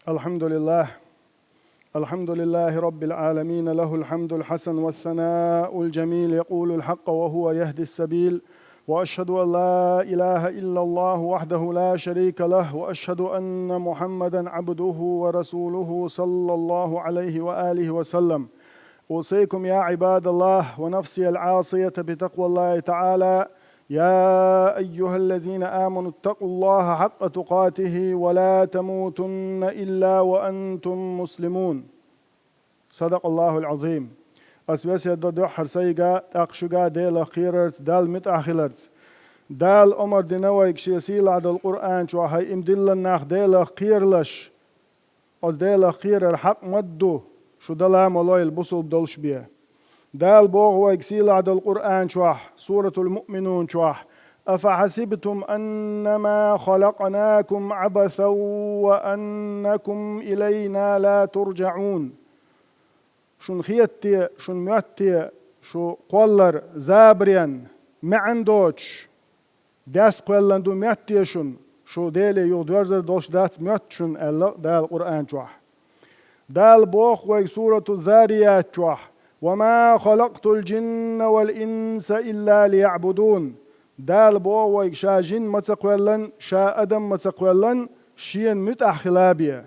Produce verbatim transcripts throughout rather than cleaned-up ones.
الحمد لله. الحمد لله رب العالمين، له الحمد الحسن والثناء الجميل، يقول الحق وهو يهدي السبيل، وأشهد أن لا إله إلا الله وحده لا شريك له، وأشهد أن محمدا عبده ورسوله صلى الله عليه وآله وسلم. أوصيكم يا عباد الله ونفسي العاصية بتقوى الله تعالى. يا أيها الذين آمنوا اتقوا الله حق تقاته ولا تموتن إلا وأنتم مسلمون. صدق الله العظيم. Ас весет до дуьххьара сайга, тӀаккха шуьга Делах кхерарца, Далла муьтӀахь хиларца. Дала омар дина вайга Шен сийлахь долу Къуръан чохь, хӀай, им диллина нах, Делах кхералаш. Оцу Делах кхерар хьакъ ма ду, шу дала ма лойла бусулба долуш бен. Дала боху вайга сийлахь долу Къуръан чохь, Суратул Муъминун чохь: «أفحسبتم أنما خلقناكم عبثا وأنكم إلينا لا ترجعون». Шуна хета те, шуна моьтту те, шу кхоллар забарен, маьӀна доцуш, дес кхоьллина ду моьтту те шуна, шу Деле юха доьрзар долуш дац моьтту шуна, аьлла Дала Къуръан чохь. Дала боху вайга Сурату Зарият чохь: «وما خلقت الجن والإنس إلا ليعبدون». Дала боху вайга Ша жин ма ца кхоьллина, Ша адам ма ца кхоьллина, Шена муьтӀахь хила бен.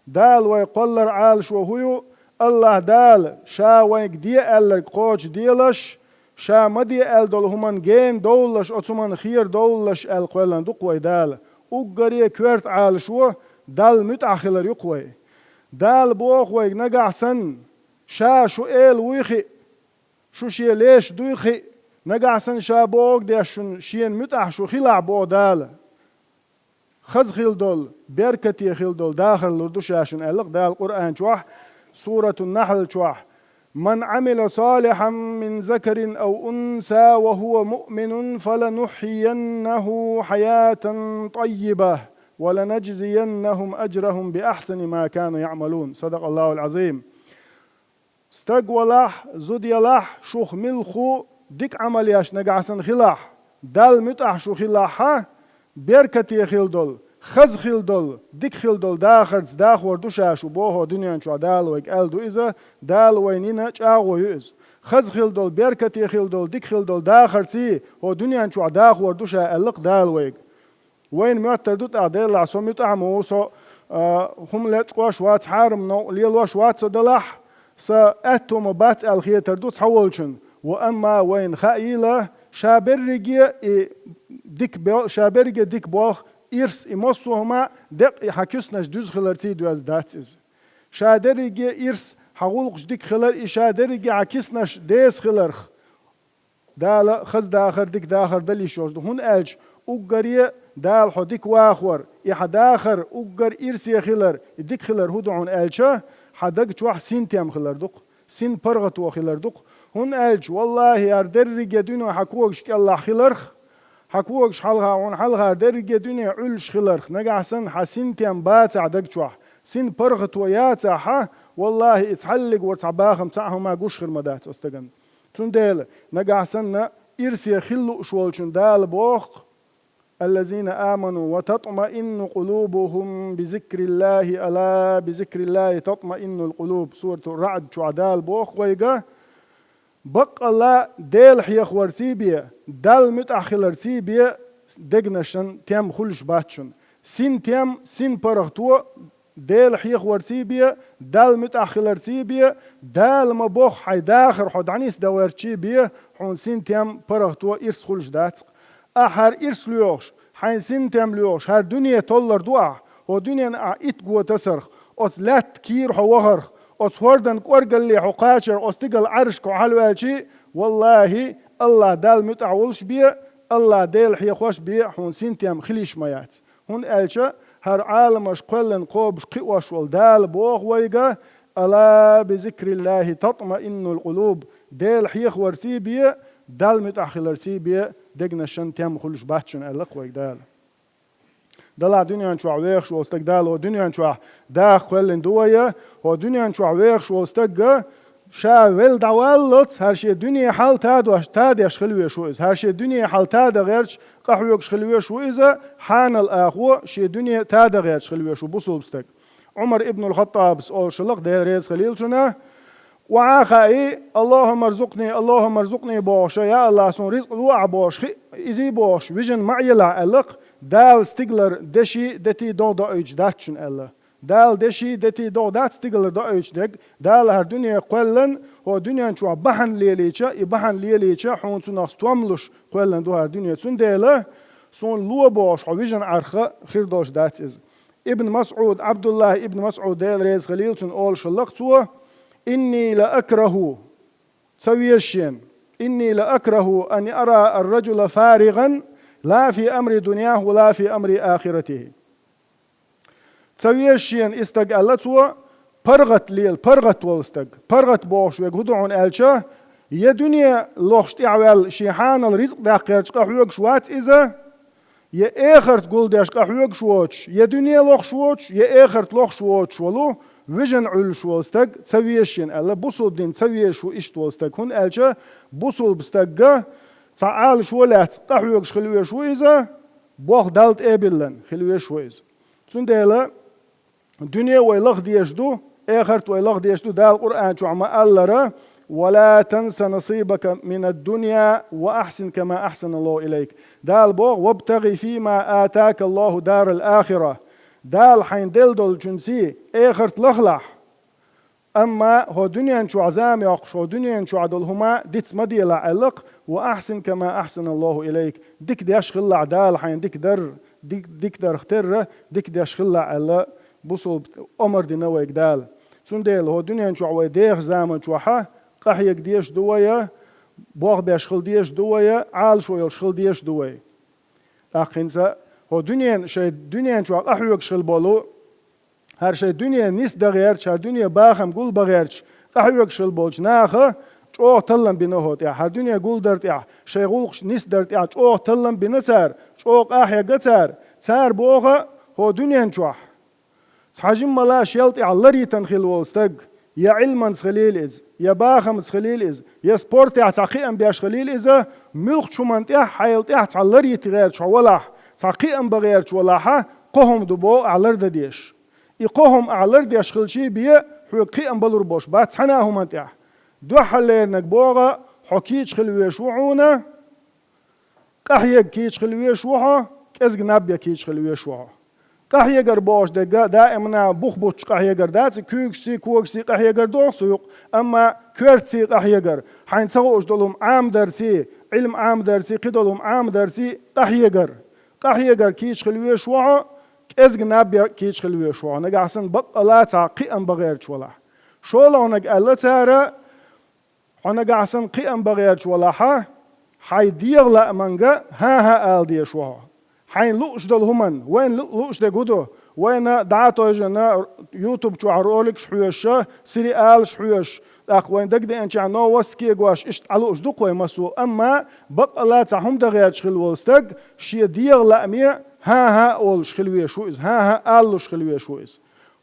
Дала вай кхоллар Ӏалашо хӀун ю? АллахӀ Дала Ша вайга де аьлларг кхочушделаш, Ша ма де аьлла долу хӀуманна гена довлалаш, оцу хӀуманна хера довлалаш аьлла кхоьллина ду-кх вай Дала. Уггаре коьрта Ӏалашо Далла муьтӀахь хилар ю-кх вай. Дала боху вайга нагахь санна, Ша шу эла вуй хиъ, шу Шен леш дуй хиъ, нагахь санна Ша бохург деш шуна Шена муьтӀахь шу хилахь, боху Дала. Хаза хила долу, беркате хила долу дахар лур ду Ша шуна, аьлла-кх Дала Къуръан чохь, Суратун-Нахьл чохь: «من عمل صالحا من ذكر أو أنثى وهو مؤمن فلنحيينه حياة طيبة ولنجزينهم أجرهم بأحسن ما كانوا يعملون». صدق الله العظيم. Стаг валахь, зуда ялахь, шух муьлхха дика Ӏамал еш нагахь санна хилахь, Далла муьтӀахь шу хилахь, беркате хила долу, хаза хила долу, дика хила долу дахарца дахор ду Ша шу, боху, дуьнен чохь Дала вайга аьлла ду иза, Дала вайна йина чӀагӀо ю иза. Хаза хила долу, беркате хила долу, дика хила долу дахарций хӀо дуьнен чохь дахор ду Ша, аьлла-кх Дала вайга. Вайна моьттур ду тӀаккха, делахь, со муьтӀахь ма ву, со, а, хӀума лечкъош вац, хьарам новкъа лелош вац со делахь, сан аьтто ма бац аьлла хетар ду цхьаволчунна. Ва амма вайна хаийла, ша берриге и дика бо-, ша берриге дика болх, ирс, и массо а хӀума декъ и хьан куьснаш дуьза хиларций доьзна дац иза. Ша дерриге ирс, хьан гӀуллакхаш дика хилар, и ша дерриге хьан куьснаш деса хиларх. Дала хаза дахар, дика дахар дала йиш йолуш ду, хӀунда аьлча уггаре Дала хьо дика вахор, и хьан дахар уггар ирсе хилар, и дика хилар хӀун ду хьуна аьлча, хьан даг чохь синтем хилар ду-кх, син паргӀато хилар ду-кх. ХӀунда аьлча, валлахӀи, хӀара дерриге дуьне хьан когаш кӀелахь хиларх, хьан когаш хьалха, хьуна хьалха дерриге дуьне Ӏуьллуш хиларх, нагахь санна хьан синтем бацахь даг чохь, син паргӀато яцахь хьан, валлахӀи, и цхьаллиг вара цхьа бахам цхьа а хӀума гуш хир ма дац оцу стагана. Цундела, нагахь санна, ирсе хила лууш волчун Дала боху: «الذين آمنوا وتطمئن قلوبهم بذكر الله، ألا بذكر الله تطمئن القلوب». Сурату РаӀд чохь Дала боху вайга: баккъалла Дела хьехаварций бен, Далла муьтӀахь хиларций бен дегнашан тем хуьлуш бац шуна. Син тем, син паргӀато Дела хьехаварций бен, Далла муьтӀахь хиларций бен, Дала ма бохху хьайн дахар хьо дӀанисдан гӀертачий бен, хьуна синтем, паргӀато, ирс хуьлуш дац-кх. Ахьа хӀара ирс лоьхуш, хьайн синтем лоьхуш, хӀара дуьне толлар ду ахь, хӀо дуьненан ахь итт го тасарх, оцу лаьтта кийра хьо вахарх, оцу хӀордан кӀоргалле хьо кхачарх, оцу стигала Ӏаршка хьо хьалаваьлчий, валлахӀи, АллахӀ Далла муьтӀахь волуш бен, АллахӀ Дела хьехош бен, хьуна синтем хила йиш ма яц. ХӀунда аьлча хӀара Ӏаламаш кхоьллина кхобуш кхиош волу Дала боху вайга: «ألا بذكر الله تطمئن القلوب». Дела хьехаварций бен, Далла муьтӀахь хиларций бен дегнашан тем хуьлуш бац шуна, аьлла-кх вайга Дала. Делахь дуьнен чохь вехаш волу стаг, Дала хӀо дуьнен чохь даха кхоьллина ду вай, хӀо дуьнен чохь вехаш волу стаг, ша велла дӀаваллалц, хӀара шен дуьне хьал тадош, тадеш хила веш ву иза. ХӀара шен дуьне хьал тада гӀерташ, къахьоьгуш хила веш ву иза, хьанал ахо шен дуьне тада гӀерташ хила веш ву бусулба стаг. Ӏумар ибн аль-ХаттӀабас олуш хиллакх, Дела реза хилийла цунна, охьа а хаий, «Аллахумма рзукъни, Аллахумма рзукъни» бохуш, «Я АллахӀ, суна ризкъ ло ахь» бохуш, хи-, изий бохуш, вижина ма Ӏелахь аьллакх, Дала стигалара деший, детий догӀа доуьйтуш дац шуна аьлла. Дала деший, детий догӀа дац стигалара доуьйтуш дерг, Дала хӀара дуьне кхоьллина, хӀо дуьнен чохь бахьана лелийча, и бахьана лелийча, хьуна цунах стом луш кхоьллина ду хӀара дуьне. Цундела, суна ло бохуш, хьо вижина Ӏарх хир долуш дац иза. Ибн МасӀуд, ӀабдуллахӀ ибн МасӀуд, Дела реза хилийла цунна, олуш хиллакх цо: «Инни ла акраху», ца веза шена, «инни ла акраху ан ара ар-раджула фариган ла фи амри дуньяху ва ла фи амри ахиратихи». Ца веза шена и стаг, аьлла цо, паргӀат лела, паргӀат волу стаг. ПаргӀат бохуш верг хӀун ду хьуна аьлча, я дуьне лохуш тӀаьхьаваьлла, шен хьанал ризкъ даккхарчу къахьоьгуш вац иза, я эхарт гулдеш къахьоьгуш воцуш, я дуьне лохуш воцуш, я эхарт лохуш воцуш волу, вижина Ӏуьллуш волу стаг ца веза шена аьлла, бусулба дин ца везаш ву иштта волу стаг. ХӀунда аьлча бусулба стагга цхьа Ӏалашо лаьцна къахьоьгуш хила везаш ву иза, болх Далла тӀе а биллина хила везаш ву иза. Цундела дуьне вай лаха дезаш ду, эхарт вай лаха дезаш ду, Дала Къуръан чохь ма-аллара: «Ва ла танса насибака минад-дунья ва ахьсин кама ахьсаналлаху илайк». Дала боху: «Вабтагъи фима атака Аллаху дарал ахира». Дала хьайна делла долчуьнций эхарт лахалахь. Амма хӀо дуьнен чохь зама йоккхуш, хӀо дуьнен чохь долу хӀума диц ма делахь аьллакх, «ва ахьсин кама ахьсаналлаху илайк». Дика деш хилалахь, Дала хьайна дика дар, дик-, дика дарх терра, дика деш хилалахь аьлла, бусулба омар дина вайга Дала. Цундела хӀо дуьнен чохь вай дехачу заман чохьа къахьега дезаш ду вай, болх беш хила дезаш ду вай, Ӏалашо йолуш хила дезаш ду вай. ТӀаккха хӀинца хӀо дуьнен, шайн дуьнен чохь къахьоьгуш хила болу, хӀара шайн дуьне нисдан гӀерташ, хӀара дуьне бахам гулбан гӀерташ къахьоьгуш хила болчу наха чӀогӀа таллам бина хӀо тӀехь, хӀара дуьне гулдар тӀехь, шайн гӀуллакхаш нисдар тӀехь чӀогӀа таллам бина цара, чӀогӀа къахьегна цара. Цара боху хӀо дуьнен чохь: «Цхьа жиммала шел тӀехь ларъйтина хила волу стаг, я Ӏилманца хилийла иза, я бахамца хилийла иза, я спортехь цхьа кхиам беш хилийла иза, муьлххачу хӀуманна тӀехь, хьайла тӀехь цхьа ларъйита гӀерташ хьо валахь, цхьа кхиам бан гӀерташ валахьа, кхо хӀума ду боху ахь лардан дезаш. И кхо хӀума ахь лардеш хилчий бен, хьоьга кхиам балур болуш бац цхьана а хӀуманна тӀехь. Дуьххьарлерниг боху, хьо кийча хила везаш ву хьуна, къахьега кийча хила везаш ву хьо, кӀезиг наб ян кийча хила везаш ву хьо». Къахьегар бохуш дерг даимана бух буттуш къахьегар дац, и куьйгашций, когашций къахьегар доху цу юкъа, амма коьртаций къахьегар, хьайна ца хууш долу хӀума Ӏамадарций, Ӏилма Ӏамадарций, кхидолу хӀума Ӏамадарций къахьегар. Къахьегар кийча хила везаш ву хьо, кӀезиг наб ян кийча хила везаш ву хьо. Нагахь санна баккъала цхьа кхиам бан гӀерташ валахь. ШолгӀаниг аьлла цара: «Хьо нагахь санна кхиам бан гӀерташ валахьа, хьайн дегӀан лааманга хӀан-хӀа ала дезаш ву хьо. Хьайна лууш долу хӀуманна, вайна лу-, лууш дерг хӀун ду? Вайна дӀа а тевжина, YouTube чохь роликаш хьоьжуш, сериалаш хьоьжуш, тӀаккха вайна дагадеанчохь новосташ кегош, иштта Ӏа лууш ду-кх вай массо а, амма баккъала цхьа хӀума дан гӀерташ хила волу стаг шен дегӀан лааме хӀан-хӀа олуш хила везаш ву иза, хӀан-хӀа алалуш хила везаш ву иза».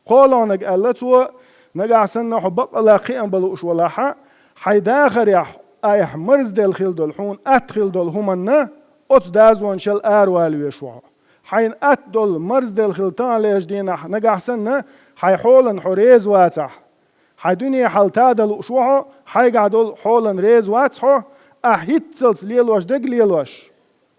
КхоалгӀаниг аьлла цо: «Нагахь санна хьо баккъала кхиам бан лууш валахьа, хьайн дахарехь айхьа марзделла хила долу, хьуна атта хила долу хӀуманна оцу дозанал аравала везаш ву хьо. Хьайна атта долу марзделла хила таханлерчу дийнахь, нагахь санна хьайн хьолан хьо реза вацахь, хьайн дуьне хьал тада лууш ву хьо, хьайгахь долу хьолан реза вац хьо, ахь хӀинццалц лелош дерг лелош».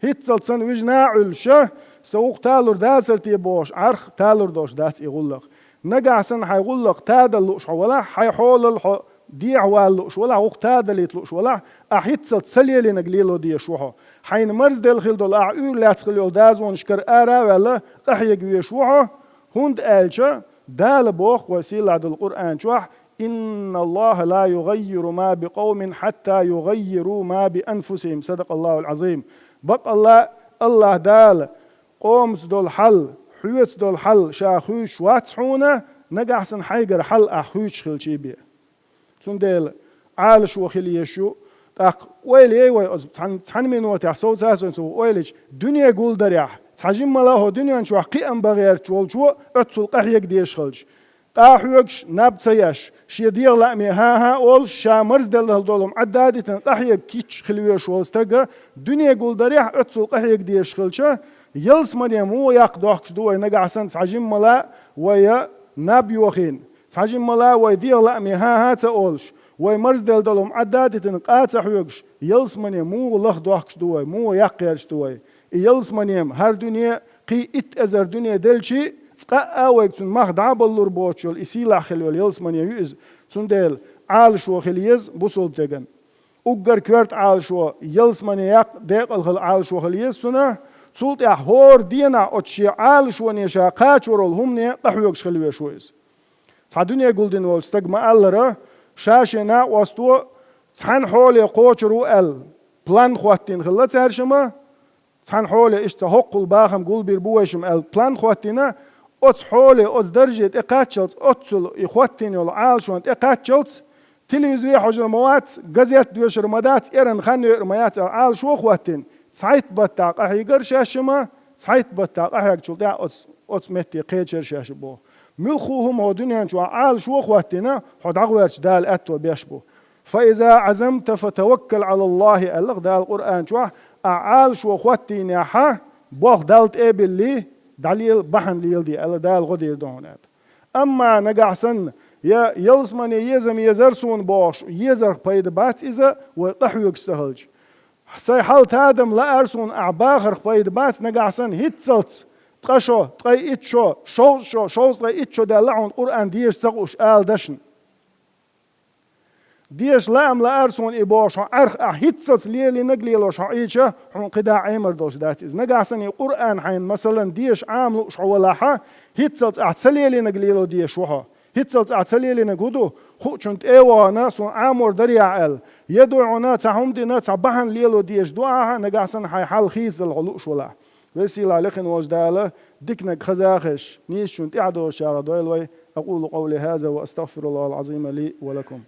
ХӀинццалц санна вижина а Ӏуьллуша, сан вукху талур дацара те бохуш, Ӏарх талур долуш дац и гӀуллакх. Нагахь санна хьайн гӀуллакх тадала лууш хьо валахь, хьайн хьолал хьо дехьавала лууш валахь, вукху тадалийта лууш валахь, ахь хӀинццалц ца лелийнарг лело дезаш ву хьо. Хьайна марзделла хила долу, ахь уьйр лаьцна хила йолу дозанашкара ара а ваьлла, къахьега везаш ву хьо, хӀунда аьлча Дала боху вайн сийлахь долу Къуръан чохь: «Инна Аллаха ла югаййиру ма би къавмин хьатта югаййиру ма би анфусихим». Садакъаллахул Ӏазим. Баккъалла, Аллах Дала къомаца долу хьал, хьоьца долу хьал ша хуьйцуш вац хьуна, нагахь санна хьайгара хьал ахь хуьйцуш хилчий бен. Цундела Ӏалашо хила езаш ю, тӀаккха ойла яй вай оцу цхьан, цхьана минотехь совцасо ца ву ойла йича, дуьне гулдарехь, цхьа жиммала хӀо дуьнен чохь кхиам бан гӀерташ волчо оццул къахьега дезаш хилча, къа а хьоьгуш, наб ца еш, шен дегӀан лааме хӀан-хӀа олуш, ша марзделла долу хӀума Ӏадда а дитина къахьега кийча хила везаш волу стага, дуьне гулдарехь оццул къахьега дезаш хилча, ялсамане муха яккха дохкуш ду вай нагахь санна цхьа жиммала вай наб йохийна, цхьа жиммала вай дегӀа лааме хӀан-хӀа ца олуш, вай марзделла долу хӀума Ӏадда а дитина къа ца хьоьгуш, ялсамане муха лахдохкуш ду вай, муха яккхаерча ду вай? И ялсамане-м хӀара дуьне, кхин итт эзар дуьне делчи, цкъа а вайга цуьнан мах дӀа а баллур боцуш йолу и сийлахь хилла йолу ялсамане ю иза. Цундела Ӏалашо хила еза бусулба деган. Уггар коьрта Ӏалашо ялсамане яккха декъала хила Ӏалашо хила еза цуьнан, цул тӀаьхьа хӀора денахь оцу шен Ӏалашоне ша кхачор волу хӀумане къахьоьгуш хила веш ву иза. Цхьа дуьне гулдина волчу стага ма-аллара, ша шен накъосто цхьана хьоле кхочур ву аьлла, план хӀоттийна хилла цаьршимма, цхьана хьоле иштта цхьа хӀоккхул бахам гулбийр бу вайшимма аьлла, план хӀоттийна, оцу хьоле, оцу дарже тӀе кхаччалц, оццул и хӀоттийна йолу Ӏалашонна тӀе кхаччалц, телевизоре хьожур ма вац, газет доьшур ма дац, эрна хан йойур ма яц аьлла Ӏалашо а хӀоттийна, цхьайтта баттахь къахьийгара шаьшшимма, цхьайтта баттахь къахьегначул тӀаьхьа оцу, оцу метте кхечара шаьшшимма боху. Муьлхха хӀума хӀо дуьнен чохь Ӏалашо а хӀоттийна, хьо дӀагӀоьртича Дала аьтто беш бу. «Фаиза Ӏазамта фатаваккал Ӏалаллахи», аьлла Дала Къуръан чохь, ахь Ӏалашо хӀоттийнехь, болх Далла тӀе а биллий, дӀалела, бахьана леладе, аьлла Дала гӀо дийр ду хьуна аьлла. Амма нагахь санна, я ялсамане езам езара суна бохуш, езарх пайда бац иза, вай къахьоьгуш ца хилча. Сайн хьал тадам лаьара суна, ахь бахарх пайда бац, нагахь санна хӀинццалц, ткъа шо, ткъе итт шо, шовзткъа шо, шовзткъе итт шо даьлла хьуна Къуръан деша ца хууш ала дашна. Деша лаам лаьара суна и бохуш хьо Ӏарх ахь хӀинццалц лелийнарг лелош хьо Ӏийча, хьуна кхидӀа Ӏемар долуш дац иза. Нагахь санна и Къуръан хьайна, масалан, деша Ӏама лууш хьо валахьа, хӀинццалц ахь ца лелийнарг лело дезаш ву хьо. ХӀинццалц ахь ца лелийнарг хӀун ду? Хуучун тӀе а вахана, суна Ӏамор дарий ахь аьлла. Я дуй хьуна, цхьа хӀума дина, цхьа бахьана лело дезаш ду ахьа, нагахь санна хьайн хьал хийцадала хьо лууш валахь. Веза-сийлахь лекхина волчу Дала диканиг хаза а хезаш, нийсачунна тӀаьхьадолуш чагӀар дойла вай. أقول قولي هذا وأستغفر الله العظيم لي ولكم.